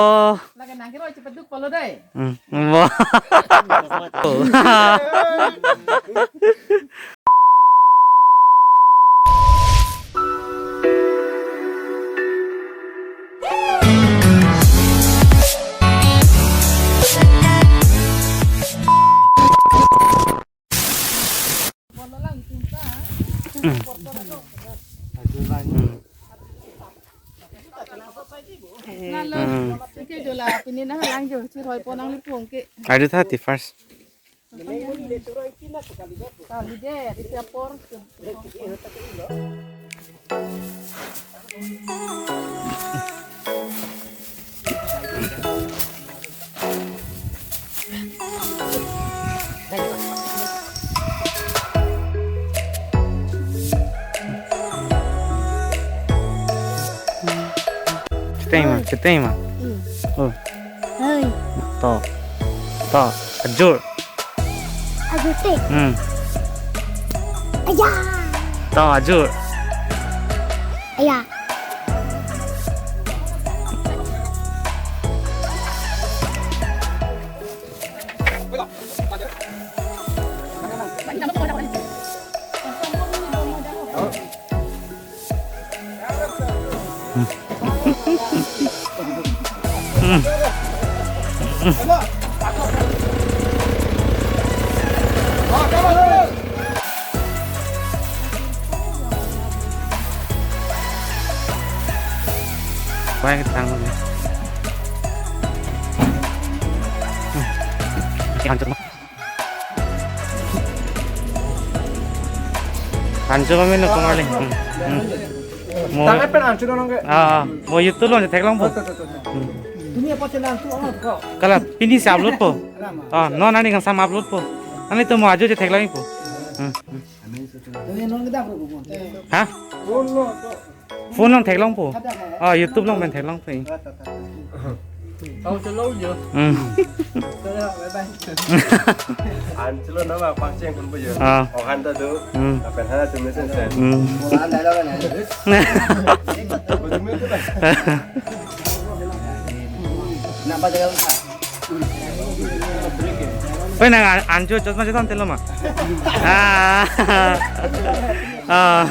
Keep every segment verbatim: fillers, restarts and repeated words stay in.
Oh. Lake nang kiro cepat duk polo dai. Hmm. Wah. Lalo, hmm, oke, jola, pini na lang jo, si roi ponang lipong ke. Adu tha ti first. Kalidet, isi apor. Ceteng ma, ceteng ma. Hmm. Oh. Hei. To. To. Ajur. Ajur te. Hmm. Aya. To, ajur. Aya. Baik, tangan. Hmm. Oke, hancur, Mak. Hancur kami no kemarin. Hmm. Hmm. Mo, tangan pen hancur dong ke? Ah, mo YouTube lo theklongpo. Oh, to, to, to, to. Hmm. Tumi apa channel tu, oh, kok. Kala pini si upload po. Lama. Ah, non ani kangsam upload po. Ani to mo ajo je theklongpo. Hmm. Tumi non kita upload po. Hah? Oh, no, to. Phone along theklongpo. Ah, YouTube along pen theklongpo. Ang chelong jo. Hmm. Bye bye. An chelo nama pangcheng kun po jo. Ah. Oh, han ta do. Hmm. Apen hana tu mesen sen. Hmm. Oh, han dai lo kan. Napa jaga usaha? Oi, nang an-, anjo chosma chetan telo ma. Ah. Ah.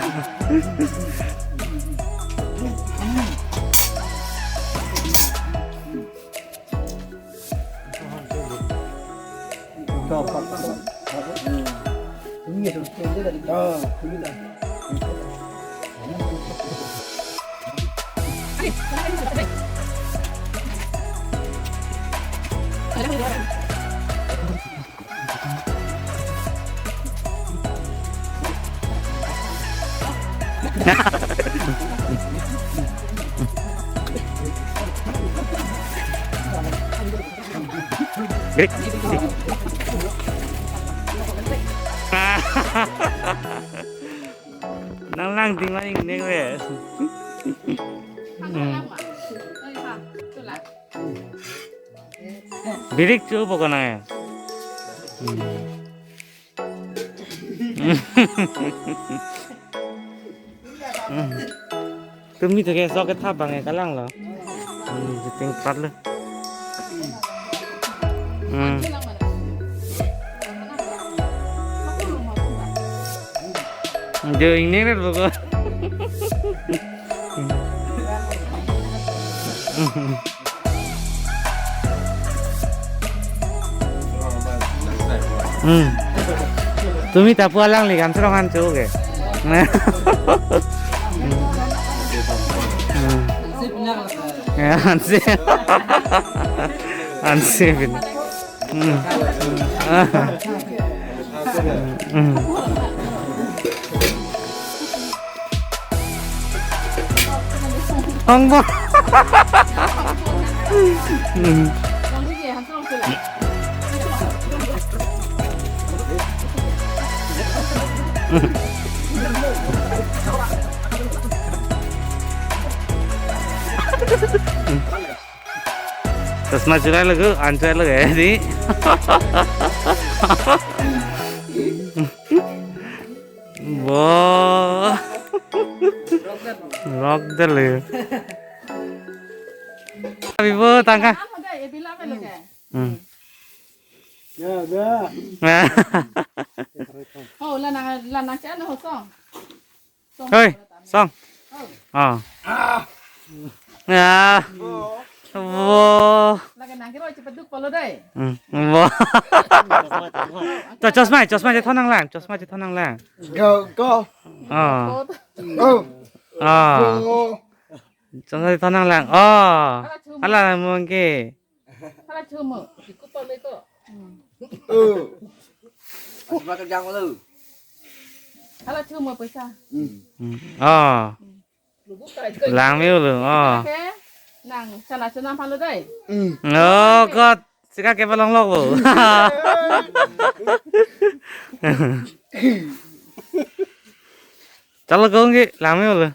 Nang lang ding lang ning we. Hmm. Birik chu bo kana ya. Hmm. Hmm. Tumi to ke so ke thap bang ke kalang lo. Hmm, jiting pat lo. Hmm. Jo ingni re lo ko. Hmm. Tumi ta pu alangli Gamsrong han cho ke. Hmm. Ya, ansi. Ansi bin. Hmm. Hmm. Hong bo. Hmm. Chosma churai lagu, an churai lagu, eh, di. Bo. Rock dal ya. Bibo tangka. Ano dai, e bilang lo ke. Hmm. Ya, ya. Oh, lanang, lanang siya ano ho song. Song. Hoi, song. Oh. Oh. Ya. Wo. Lagi nang kiro cepat duk polo dai. Hmm. Wo. To chosma, chosma chethon nanglang, chosma chethon nanglang. Go, go. Oh. Oh. Oh. Go. Chosma chethon nanglang. Oh. Hala chuma. Hala mungke. Hala chuma. Ikut polo ko. Hmm. Oh. Asma kerja ko lo. Hala chuma paisa. Hmm. Hmm. Oh. Langme-o lo. Oh. Ke nang sana sana palo dai. Hmm. Oh, kot. Sika ke palong lok bo. Chalo kong ke langme-o lo.